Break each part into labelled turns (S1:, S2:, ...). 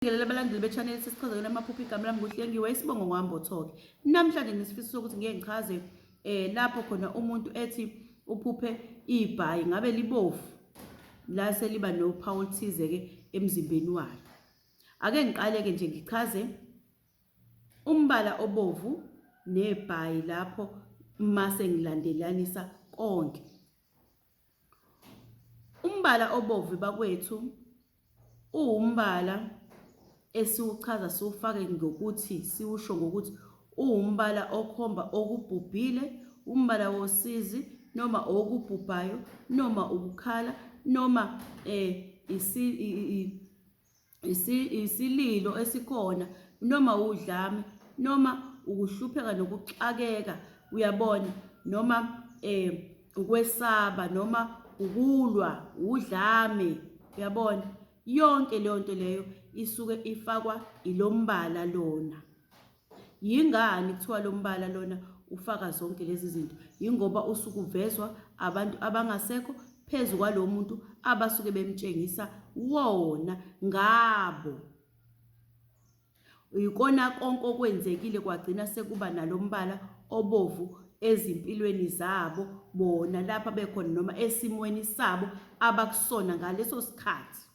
S1: Ngilela abalandeli be-channel sesichazekela amaphupho igama lami nguHlengiwe isibongo ngwambothoke. Namhlanje nginesifiso sokuthi ngike ngichaze eh lapho khona umuntu ethi uphuphe ibhayi ngabe libovu lase liba nophawu oluthize ke emzimbeni walo. Ake ngiqale ke nje ngichaze umbala obovu nebhayi lapho mase ngilandelanisa konke. Umbala obovu bakwethu uwumbala esiwuchaza siwufake ngokuthi siwusho ngokuthi uwumbala okhomba okubhubhile, umbala wosizi noma okubhubhayo noma ukukhala noma eh isililo esikhona noma udlame noma ukuhlupheka nokuxakeka uyabona noma eh ukwesaba noma ukulwa udlame uyabona yonke leyo nto leyo isuke ifakwa ilombala lona. Yingani kuthiwa lo mbala lona ufaka zonke lezi zinto? Yingoba usuke uvezwa abantu abangasekho phezu kwalo muntu abasuke bemtshengisa wona ngabo. Yikona konke okwenzekile kwagcina sekuba nalo mbala obovu ezimpilweni zabo bona lapha bekhona noma esimweni sabo abakusona ngaleso sikhathi.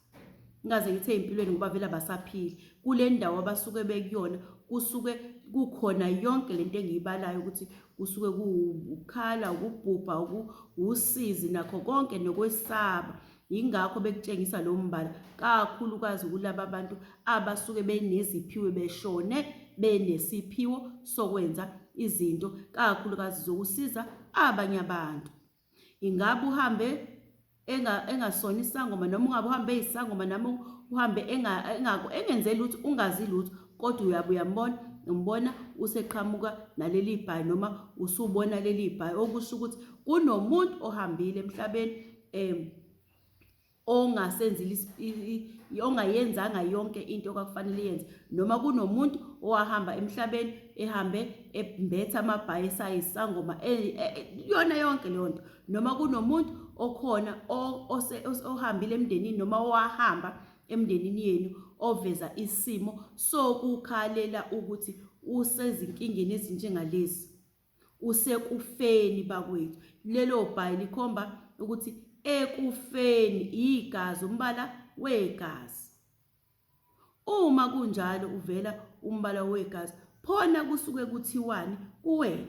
S1: Ngingaze ngithi ey'mpilweni ngoba vele abasaphili. Kule ndawo abasuke bekuyona kusuke kukhona yonke le nto engiyibalayo ukuthi kusuke kuwukukhala, ukubhubha, usizi nakho konke nokwesaba. Yingakho bekutshengisa lo mbala kakhulukazi kulaba bantu abasuke beneziphiwo beshone benesiphiwo sokwenza izinto kakhulukazi zokusiza abanye abantu. Ingabe uhambe engasona isangoma noma ungabe uhambe eyisangoma noma uhambe engenze lutho ungazi lutho kodwa uyabe uyambona umbona useqhamuka naleli bhayi noma usubona leli bhayi okusho ukuthi kunomuntu ohambile emhlabeni um ongasenzile ongayenzanga yonke into okwakufanele yenze noma kunomuntu owahamba emhlabeni ehambe embetha amabhayi esayisangoma e, e, e, yona yonke leyo nto noma kunomuntu okhona ohambile emndenini noma owahamba emndenini yenu oveza isimo sokukhalela ukuthi usezinkingeni ezinjengalezi. Usekufeni bakwethu. Lelo bhayi likhomba ukuthi ekufeni igazi umbala wegazi. Uma kunjalo uvela umbala wegazi phona kusuke kuthiwani kuwena?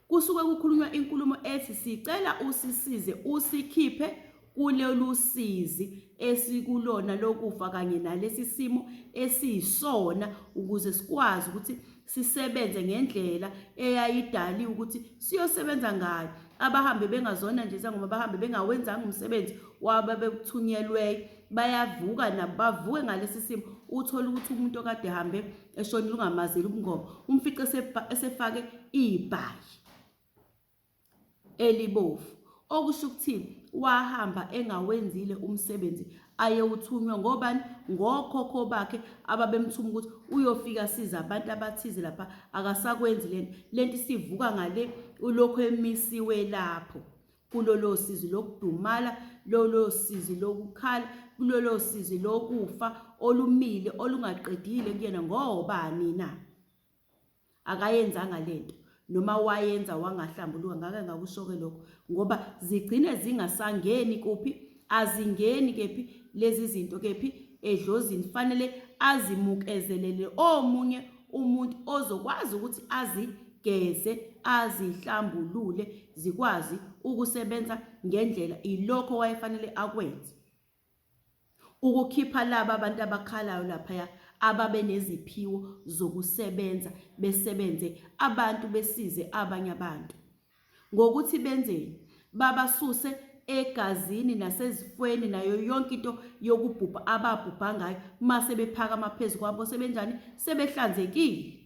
S1: Kusuke kukhulunywa inkulumo ethi sicela usisize usikhiphe kulolu sizi esikulona lokufa kanye nalesi simo esiyisona ukuze sikwazi ukuthi sisebenze ngendlela eyayidaliwe ukuthi siyosebenza ngayo. Abahambe bengazona nje izangoma bahambe bengawenzanga umsebenzi wabo abebuthunyelweyo bayavuka nabo bavuke ngalesi simo uthole ukuthi umuntu okade ehambe eshonile ungamazeli ubungoma umfice esefake ibhayi elibovu okusho ukuthini wahamba engawenzile umsebenzi ayewuthunywa ngobani ngokhokho bakhe ababemthuma ukuthi uyofika siza abantu abathize lapha akasakwenzi lento lento isivuka ngale ulokhu emisiwe lapho kulolo sizi lokudumala lolo sizi lokukhala kulolo sizi lokufa olumile olungaqedile kuyena ngobani na Akayenzanga lento noma wayenza wangahlambuluka ngake ngakusho-ke lokho ngoba zigcine zingasangeni kuphi azingeni kephi lezi zinto kephi edlozini fanele azimukezelele omunye umuntu ozokwazi ukuthi azigeze azihlambulule zikwazi ukusebenza ngendlela ilokho wayefanele akwenze. Ukukhipha laba abantu abakhalayo laphaya ababeneziphiwo zokusebenza besebenze abantu besize abanye abantu. Ngokuthi benzeni? Babasuse egazini nasezifweni nayo yonke into yokubhubha ababhubha ngayo mase bephakama phezu kwabo sebenjani? Sebehlanzekile.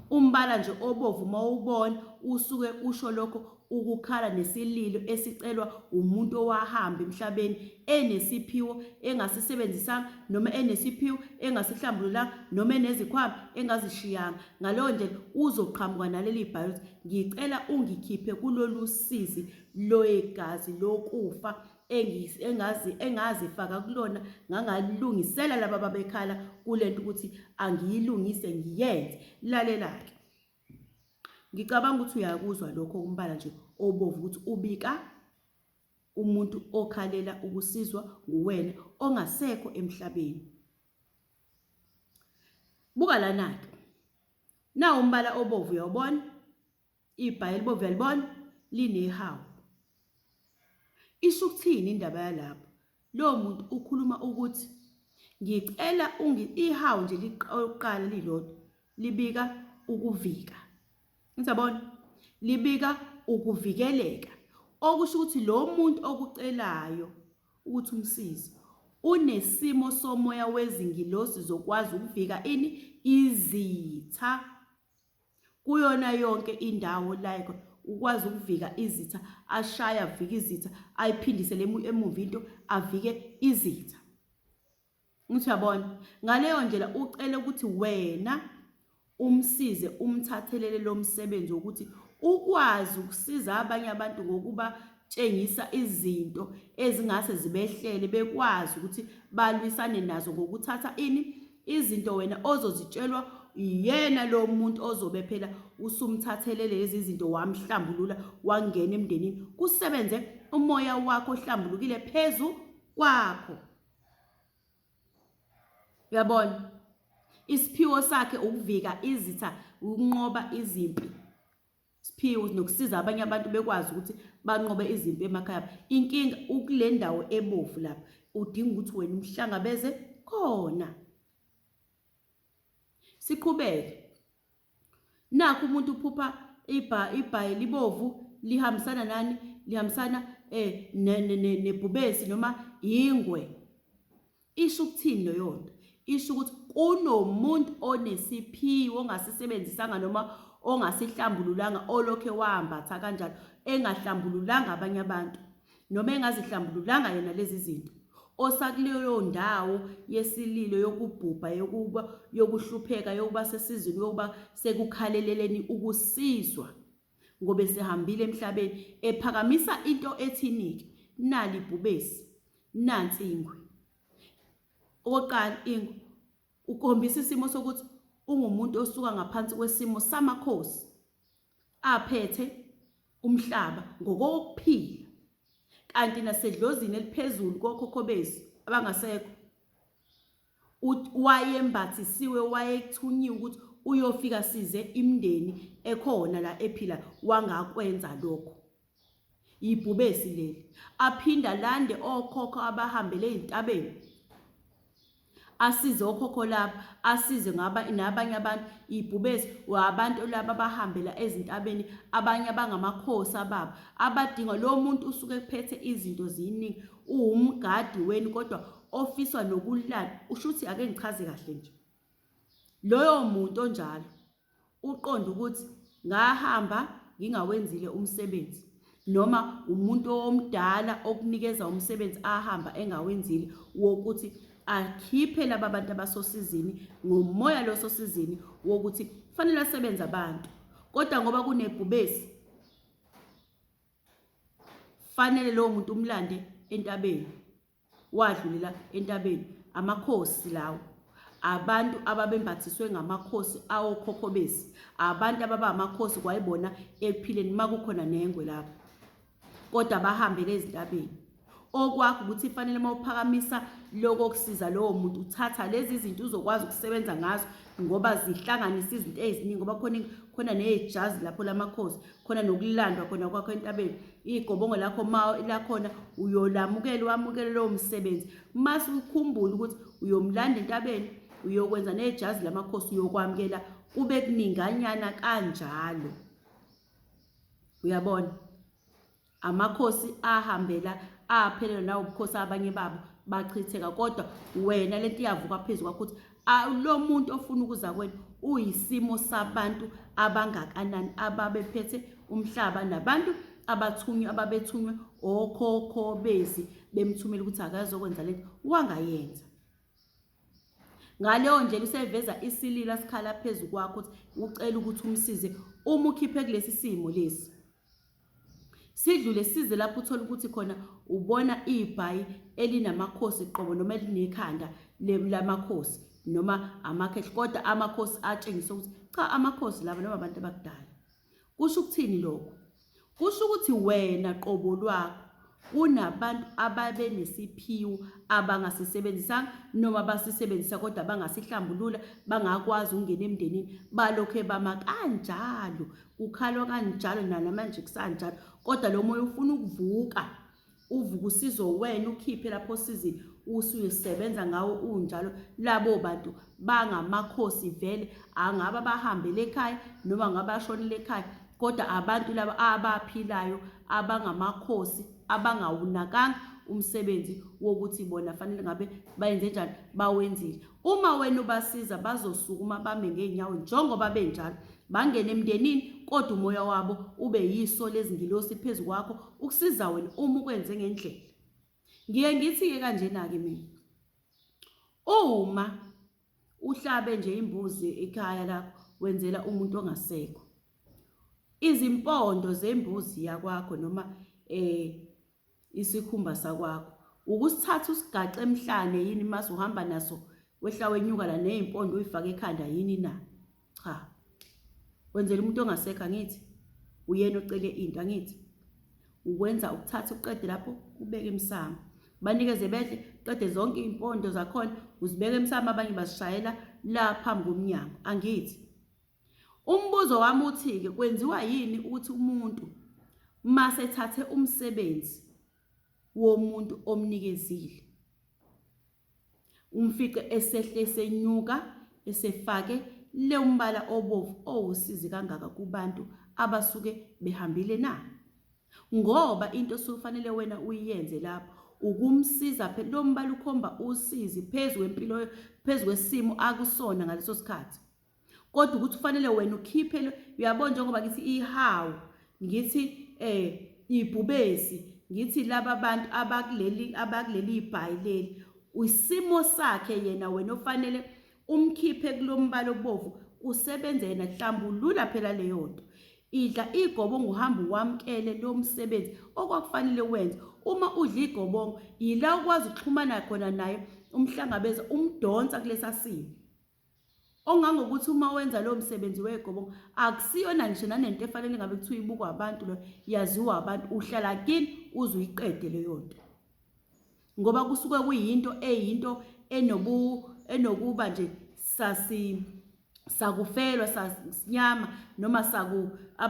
S1: Umbala nje obovu mawubona usuke usho lokho ukukhala nesililo esicelwa umuntu owahamba emhlabeni enesiphiwo engasisebenzisanga noma enesiphiwo engasihlambululanga noma enezikhwama engazishiyanga. Ngaleyo ndlela uzoqhamuka naleli bhayi ukuthi ngicela ungikhiphe kulolu sizi lwegazi lokufa. engazi engazifaka kulona ngangalungisela laba babekhala kulento ukuthi angiyilungise ngiyenze. Lalela-ke. Ngicabanga ukuthi uyakuzwa lokho umbala nje obovu ukuthi ubika umuntu okhalela ukusizwa nguwena ongasekho emhlabeni. Buka lana-ke. Nawu umbala obovu uyawubona? Ibhayi elibovu uyalibona? Linehawu. Isho ukuthini indaba yalapho? Lowo muntu ukhuluma ukuthi ngicela ungi ihawu nje liqala lilodwa libika ukuvika. Ngiyabona? Libika ukuvikeleka. Okusho ukuthi lo muntu okucelayo ukuthi umsize unesimo somoya wezingilosi zokwazi ukuvika ini izitha kuyona yonke indawo la ekhona ukwazi ukuvika izitha ashaye avike izitha ayiphindisele emuva into avike izitha ngithi uyabona ngaleyo ndlela ucele ukuthi wena umsize umthathelele lo msebenzi wokuthi ukwazi ukusiza abanye abantu ngokubatshengisa izinto ezingase zibehlele bekwazi ukuthi balwisane nazo ngokuthatha ini izinto wena ozozitshelwa iyena lo muntu ozobe phela usumthathelele lezi zinto wamhlambulula wangena emndenini kusebenze umoya wakho ohlambulukile phezu kwakho. Uyabona? Isiphiwo sakhe ukuvika izitha, ukunqoba izimpi. Siphiwo nokusiza abanye abantu bekwazi ukuthi banqobe izimpi emakhaya. Inkinga ukule ndawo ebovu lapha, udinga ukuthi wena umhlangabeze khona. Siqhubeke. Nakhu umuntu uphupha ibha ibhayi libovu lihambisana nani? Lihambisana eh nebhubesi noma ingwe. Isho ukuthini leyo nto? Isho ukuthi kunomuntu onesiphiwo ongasisebenzisanga noma ongasihlambululanga olokhe wambatha kanjalo engahlambululanga abanye abantu noma engazihlambululanga yena lezi zinto osakuleyo ndawo yesililo yokubhubha yokuba yokuhlupheka yokuba sesizini yokuba sekukhaleleleni ukusizwa ngoba esehambile emhlabeni ephakamisa into ethini-ke nali ibhubesi nansi ingwe okokuqala ingwe ukhombisa isimo sokuthi ungumuntu osuka ngaphansi kwesimo samakhosi aphethe umhlaba ngokokuphila kanti nasedlozini eliphezulu kokhokho bethu abangasekho wayembathisiwe wayethunyiwe ukuthi uyofika size imndeni ekhona la ephila wangakwenza lokho Yibhubesi leli. Aphinda lande okhokho abahambele ezintabeni. Asize okhokho laba, asize ngaba nabanye abantu. Ibhubesi abantu laba abahambela ezintabeni, abanye abangamakhosi ababo. Abadinga lo muntu usuke ephethe izinto ziningi, uwumgadi wenu kodwa ofiswa nokulanda. Ushuthi ake ngichaze kahle nje. Loyo muntu onjalo uqonde ukuthi ngahamba ngingawenzile umsebenzi noma umuntu omdala okunikeza umsebenzi ahamba engawenzile wokuthi akhiphe laba bantu abasosizini ngomoya lososizini wokuthi kufanele asebenze abantu kodwa ngoba kunebhubesi fanele lowo muntu umlande entabeni Wadlulela entabeni. Amakhosi lawo. Abantu ababembathiswe ngamakhosi awokhokhobesi. Abantu ababa amakhosi kwayibona ekuphileni makukhona nengwe lapho. Kodwa bahambele ezintabeni. Okwakho ukuthi fanele uma uphakamisa lokho okusiza lowo muntu uthatha lezi zinto uzokwazi ukusebenza ngazo ngoba zihlanganisa izinto eziningi ngoba khona khona nejazi lapho lamakhosi khona nokulandwa khona kwakho entabeni igobongo lakho ma lakhona uyolamukela wamukele lowo msebenzi mase ukhumbule ukuthi uyomlanda entabeni uyokwenza nejazi lamakhosi uyokwamukela kube kuninganyana kanjalo uyabona Amakhosi ahambela aphelelwa nawo ubukhosi abanye babo bachitheka kodwa wena lento iyavuka phezu kwakho ukuthi lo muntu ofuna ukuza kwena uyisimo sabantu abangakanani ababephethe umhlaba nabantu abathunywe ababethunywe okhokho bezi bemthumela ukuthi akazokwenza lento wangayenza ngaleyo ndlela useveza isililo asikhala phezu kwakho ukuthi ucela ukuthi umsize uma ukhiphe kulesi simo lesi. Sidlule size lapho uthola ukuthi khona ubona ibhayi elinamakhosi qobo noma elinekhanda lamakhosi noma amakhehla kodwa amakhosi atshengisa ukuthi cha amakhosi laba noma abantu abakudala. Kusho ukuthini lokho? Kusho ukuthi wena qobo lwakho kunabantu ababenesiphiwo abangasisebenzisanga noma basisebenzisa kodwa bangasihlambulula bangakwazi ukungena emndenini balokhe bama kanjalo kukhalwa kanjalo nanamanje kusanjalo kodwa lo moya ufuna ukuvuka uvuka usizo wena ukhiphe lapho osizini usuyosebenza ngawo unjalo labo bantu bangamakhosi vele angaba bahambele ekhaya noma ngabe bashonile ekhaya kodwa abantu laba abaphilayo abangamakhosi abangawunakanga umsebenzi wokuthi bona fanele ngabe bayenze njani bawenzile Uma wena ubasiza bazosukuma bame ngey'nyawo njengoba benjalo, bangene emndenini kodwa umoya wabo ube yiso lezingilosi phezu kwakho ukusiza wena uma ukwenze ngendlela. Ngiye ngithi-ke kanjena-ke mina, uma uhlabe nje imbuzi ekhaya lakho wenzela umuntu ongasekho, izimpondo zembuzi yakwakho noma eh isikhumba sakwakho ukusithatha usigaxe emhlane yini mase uhamba naso wehla wenyuka la ney'mpondo uyifake ekhanda yini na cha wenzela umuntu ongasekho angithi uyena ocele into angithi ukwenza ukuthatha uqede lapho ubeke emsamo banikeze bedle qede zonke iy'mpondo zakhona uzibeke emsamo abanye bazishayela la phambi komnyango angithi Umbuzo wami uthi-ke kwenziwa yini ukuthi umuntu masethathe umsebenzi womuntu omnikezile umfice esehle esenyuka esefake le umbala obovu owusizi kangaka kubantu abasuke behambile na? Ngoba into osufanele wena uyenze lapho ukumsiza phela lo mbala ukhomba usizi phezu kwempilo phezu kwesimo akusona ngaleso sikhathi. Kodwa ukuthi ufanele wena ukhiphe uyabona njengoba ngithi ihawu ngithi eh ibhubesi ngithi laba bantu abakuleli abakuleli ibhayi leli isimo sakhe yena wena ofanele umkhiphe kulombala obovu kusebenze yena hlambulula phela leyo nto idla igobongo uhambe wamkele lo msebenzi okwakufanele wenze uma udla igobongo yila ukwazi ukuxhumana khona naye umhlangabeza umdonsa kulesa simo Ongangokuthi uma wenza lowo msebenzi wegobongo akusiyona ngisho nanento efanele ngabe kuthiwa ibukwa abantu lo yaziwa abantu uhlala kini uze uyiqede leyo nto ngoba kusuke kuyinto eyinto enobu enokuba nje sasi sakufelwa sasinyama noma saku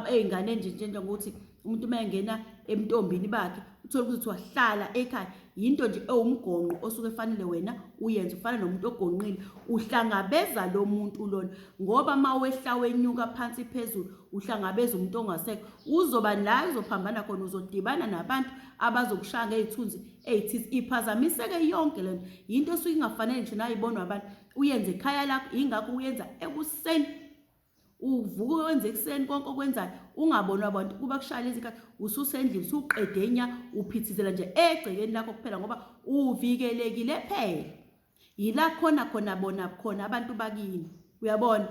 S1: ey'nganeni nje njengokuthi umuntu uma engena ebuntombini bakhe uthole ukuthi kuthiwa hlala ekhaya yinto nje ewumgonqo osuke fanele wena uyenze ufana nomuntu ogonqile uhlangabeza lo muntu lona ngoba uma wehla wenyuka phansi phezulu uhlangabeza umuntu ongasekho uzoba la uzophambana khona uzodibana nabantu abazokushaya ngey'thunzi ey'thize iphazamiseke yonke le nto yinto esuke ingafanele ngisho nayibonwa abantu uyenze ekhaya lakho yingakho uyenza ekuseni uvuke wenze ekuseni konke okwenzayo ungabonwa abantu kuba kushaya lezi nkathi ususendlini usuqede nya uphithizela nje egcekeni lakho kuphela ngoba uvikelekile phela yila khona khona bona khona abantu bakini uyabona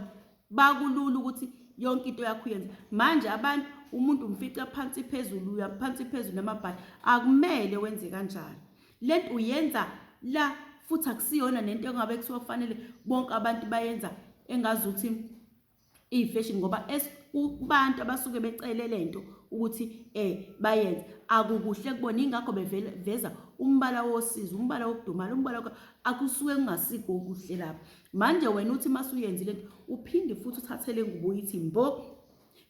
S1: bakulula ukuthi yonke into yakho uyenze manje abantu umuntu umfica phansi phezulu uya phansi phezulu namabhayi akumele wenze kanjalo lento uyenza la futhi akusiyona nento engabe kuthiwa kufanele bonke abantu bayenza engazuthi iyi-fashion ngoba kubantu abasuke becele lento ukuthi eh bayenze akukuhle kubona ingakho beveza umbala wosizi umbala wokudumala umbala akusuke kungasiko okuhle lapho manje wena uthi masuyenzile lento uphinde futhi uthathe le ngubo uyithi mbo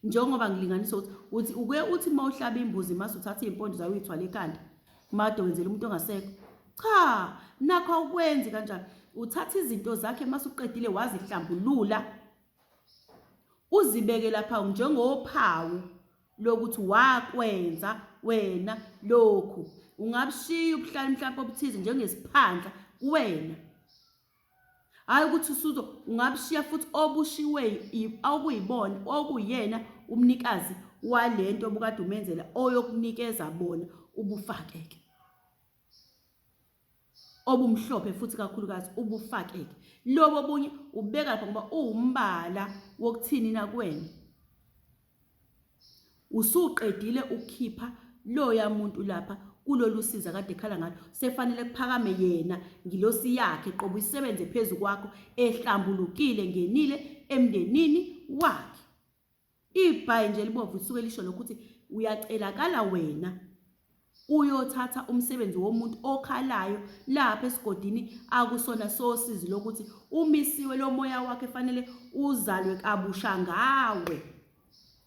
S1: njengoba ngilinganisa ukuthi uthi uke uthi uma uhlaba imbuzi mase uthatha iy'mpondo zayo uyithwale ekhanda made wenzela umuntu ongasekho cha nakho awukwenzi kanjalo uthatha izinto zakhe mase uqedile wazihlambulula uzibeke lapha njengophawu lokuthi wakwenza wena lokhu ungabushiya ubuhlali mhlawumbe obuthize njengesiphandla kuwena Hhayi ukuthi usuzo ungabushiya futhi obushiwe okuyibona okuyena umnikazi walento obukade umenzela oyokunikeza bona ubufakeke. Obumhlophe futhi kakhulukazi ubufakeke. Lobo obunye ubeka lapha ngoba uwumbala wokuthini na kuwena. Usuqedile ukukhipha loya muntu lapha kulolu sizi akade ekhala ngalo sefanele kuphakame yena ngilosi yakhe qobo isebenze phezu kwakho ehlambulukile ngenile emndenini wakhe. Ibhayi nje elibomvu lisuke lisho lokho ukuthi uyacelakala wena uyothatha umsebenzi womuntu okhalayo lapha esigodini akusona sosizi lokuthi umisiwe lo moya wakhe fanele uzalwe kabusha ngawe.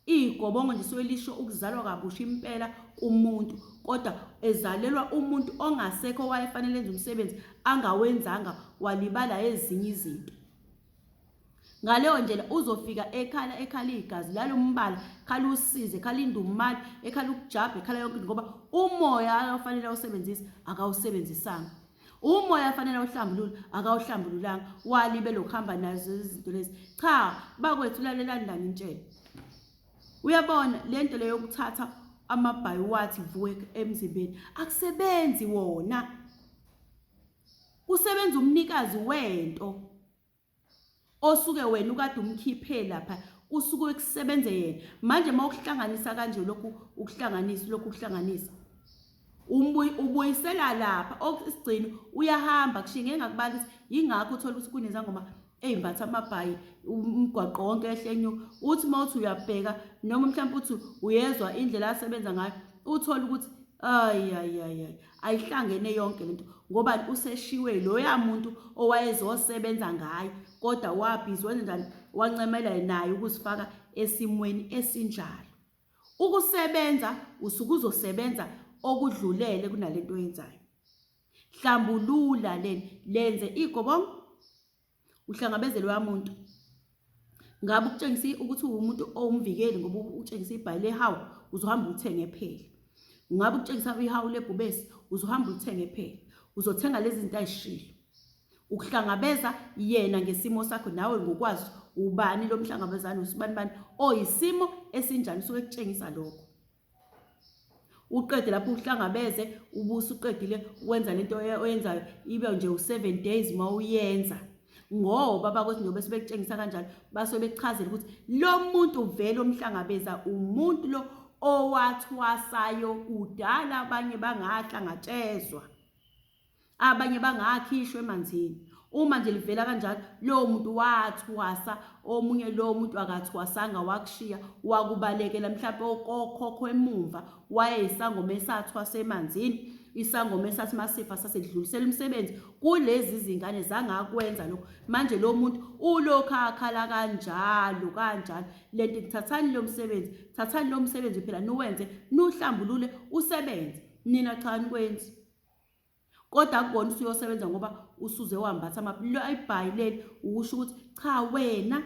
S1: Igobongo nje suke lisho ukuzalwa kabusha impela kumuntu kodwa ezalelwa umuntu ongasekho wayefanele enze umsebenzi angawenzanga walibala ezinye izinto. Ngaleyo ndlela uzofika ekhala ekhala igazi lalombala, khala usizi, ekhala indumane, ekhala ukujabha, ekhala yonke into ngoba umoya ofanele awusebenzise akawusebenzisanga. Umoya afanele awuhlambulule akawuhlambululanga, walibele ukuhamba nazo izinto lezi. Cha, bakwethu lalelani la ngintshele. Uyabona lento leyo yokuthatha amabhayi wathi vuke emzimbeni akusebenzi wona. Kusebenza umnikazi wento. Osuke wena ukade umkhiphe lapha kusuke kusebenze yena. Manje uma ukuhlanganisa kanje lokhu ukuhlanganisa lokhu ukuhlanganisa ubuyisela lapha okusigcino uyahamba kushiye ngeke ngakubala ukuthi yingakho uthola ukuthi kunezangoma ey'mbatha amabhayi umgwaqo wonke ehle enyuka uthi uma uthi uyabheka noma mhlawumpe uthi uyezwa indlela asebenza ngayo uthole ukuthi ayi ayi ayi ayi ayihlangene yonke lento ngoba useshiwe loya muntu owayezosebenza ngaye kodwa wabhizi wenza njani wancemela naye ukuzifaka esimweni esinjalo ukusebenza usuke uzosebenza okudlulele kunalento oyenzayo hlambulula leni lenze igobongo uhlangabeze loya muntu ngabe ukutshengisa ukuthi uwumuntu owumvikeli ngoba utshengisa ibhayi lehawu uzohamba ulithenge phela ngabe ukutshengisa ihawu lebhubesi uzohamba ulithenge phela uzothenga lezi zinto ayishilo ukuhlangabeza yena ngesimo sakho nawe ngokwazi ubani lo mhlangabezane usibani bani oyisimo esinjani usuke kutshengisa lokho Uqede lapho uhlangabeze ubuse uqedile ukwenza lento oyenzayo ibe nje u-7 days uma uyenza ngoba bakwethu njengoba sebekutshengisa kanjalo basuke bekuchazela ukuthi lo muntu vele omhlangabeza umuntu lo owathwasayo kudala abanye bangahlangatshezwa. Abanye bangakhishwa emanzini. Uma nje livela kanjalo, lowo muntu wathwasa, omunye lowo muntu akathwasanga wakushiya, wakubalekela mhlawumpe okokhokho emumva wayeyisangoma esathwasa emanzini, isangoma esathi masifa sasidlulisela umsebenzi kulezi zingane zangakwenza lokho. Manje lo muntu ulokhu akhala kanjalo kanjalo. Lento thathani lo msebenzi, thathani lo msebenzi phela niwenze, niwuhlambulule usebenze. Nina cha anikwenzi. Kodwa akubona usuyosebenza ngoba usuze wambatha ibhayi leli ukusho ukuthi cha wena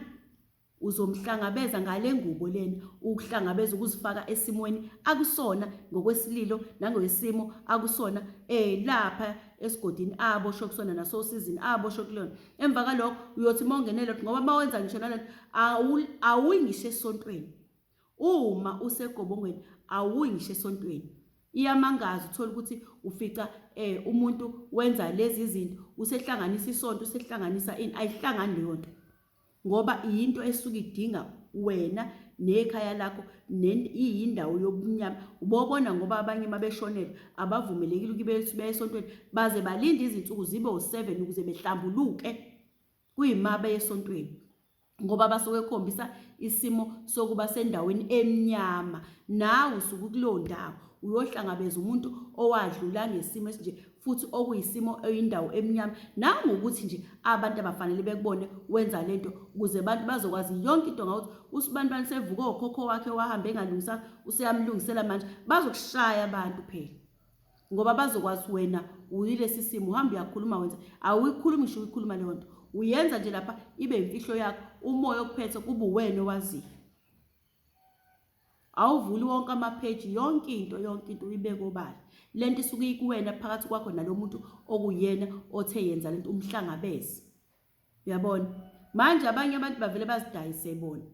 S1: uzomhlangabeza ngale ngubo lena ukuhlangabeza ukuzifaka esimweni akusona ngokwesililo nangokwesimo akusona eh lapha esigodini aboshwe kusona nasosizini aboshwe kulona emva kalokho uyothi uma ungenela ngoba uma wenza ngisho nalento awuyi ngisho esontweni Uma usegobongweni awuyi ngisho esontweni. Iyamangaza uthole ukuthi ufica eh umuntu wenza lezi zinto usehlanganisa isonto usehlanganisa ini ayihlangani leyo nto. Ngoba yinto esuke idinga wena nekhaya lakho iyindawo yobumnyama ubobona ngoba abanye mabeshonelwe abavumelekile ukuba beye esontweni baze balinde izinsuku zibe u-7 ukuze behlambuluke kuyima beye esontweni. Ngoba basuke ekhombisa isimo sokuba sendaweni emnyama nawe usuke kuleyo ndawo uyohlangabeza umuntu owadlula ngesimo esinje futhi okuyisimo eyindawo emnyama nangokuthi nje abantu abafanele bekubone wenza lento ukuze abantu bazokwazi yonke into ngawuthi usibanibani sevuka okhokho wakhe wahamba engalungisanga useyamlungisela manje bazokushaya abantu phela ngoba bazokwazi wena uyilesi simo uhamba uyakhuluma wenza awuyikhulumi ngisho uyikhuluma leyo nto uyenza nje lapha ibe imfihlo yakho umoya okuphethe kube uwena owaziyo awuvuli wonke amapheji yonke into yonke into uyibeke obala lento isuke ikuwena phakathi kwakho nalomuntu okuyena othe yenza lento umhlangabeze uyabona manje abanye abantu bavele bazidayise bona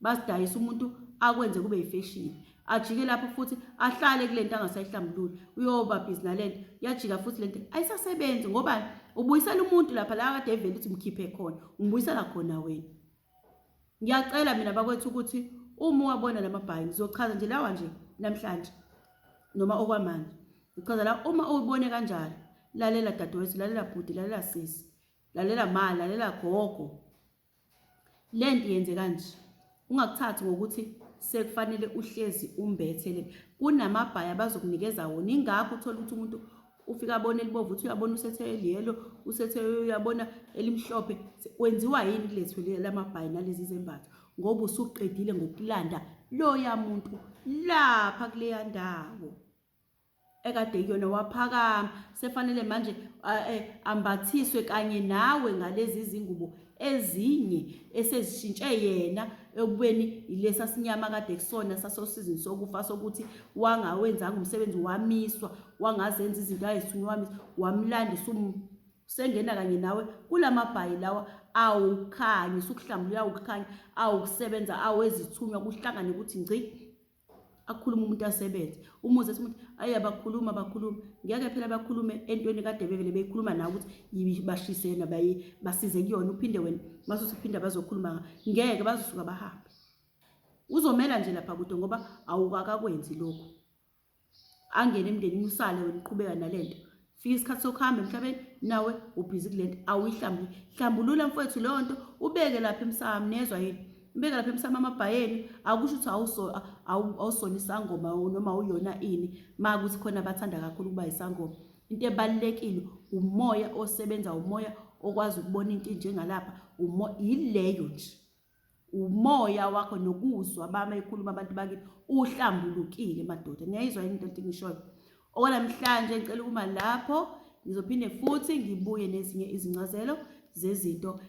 S1: Basidayisa umuntu akwenze kube yifeshini. Ajike lapho futhi ahlale kule nto angasayihlambululi. Uyoba busy nale nto. Yajika futhi le nto ayisasebenzi ngoba ubuyisela umuntu lapha la kade evele ukuthi mkhiphe khona. Umbuyisela khona wena. Ngiyacela mina bakwethu ukuthi uma uwabona la mabhayi ngizochaza nje lawa nje namhlanje. Noma okwamanje. Ngichaza la uma uyibone kanjalo, lalela dadewethu, lalela bhuti, lalela sisi, lalela ma, lalela gogo. Lento yenze kanje. Ungakuthathi ngokuthi sekufanele uhlezi umbethe le. Kunamabhayi abazokunikeza wona ingakho uthola ukuthi umuntu ufika abone elibovu uthi uyabona usethe eliyelo usethe uyabona elimhlophe kwenziwa yini kulethwe lamabhayi nalezi zembatho ngoba usuqedile ngokulanda loya muntu lapha kuleya ndawo ekade kuyona waphakama sefanele manje eh, ambathiswe kanye nawe ngalezi zingubo ezinye esezishintshe yena ekubeni ilesa sinyama kade kusona sasosizini sokufa sokuthi wangawenzanga umsebenzi wamiswa wangazenza izinto ayezithunywa wamiswa wamlanda usengena kanye nawe kulamabhayi lawa awukhanya usukuhlambulula awukukhanya awukusebenza awezithunywa kuhlangane ukuthi ngci akhuluma umuntu asebenze umuze ethi umuntu ayi abakhuluma bakhuluma ngeke phela bakhulume entweni kade bevele beyikhuluma nawe ukuthi bashise yena baye basize kuyona uphinde wena mase uphinde bazokhuluma ngeke bazosuka bahambe uzomela nje lapha kude ngoba awukakakwenzi lokhu angene emndenini usale wena uqhubeka nalento fika isikhathi sokuhamba emhlabeni nawe ubhizi kulento awuyihlambuli hlambulula mfowethu leyo nto ubeke lapha emsamo nezwa yini ubeke lapha emsamo amabhayeni akusho ukuthi awusona isangoma noma uyona ini ma kuthi khona abathanda kakhulu ukuba isangoma into ebalulekile umoya osebenza umoya okwazi ukubona into njengalapha umoya yileyo nje umoya wakho nokuzwa bama ekhuluma abantu bakini uhlambulukile madoda niyayizwa yini into engishoyo okwanamhlanje ngicela ukuma lapho ngizophinde futhi ngibuye nezinye izincazelo zezinto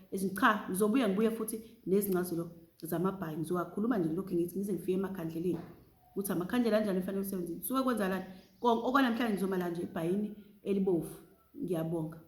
S1: cha ngizobuya ngibuye futhi nezincazelo zamabhayi ngizowakhuluma nje ngilokhu ngithi ngize ngifike emakhandleleni ukuthi amakhandlela anjani fanele usebenzise suke kwenzakalani konke okwanamhlanje ngizoma la nje ebhayini elibovu ngiyabonga.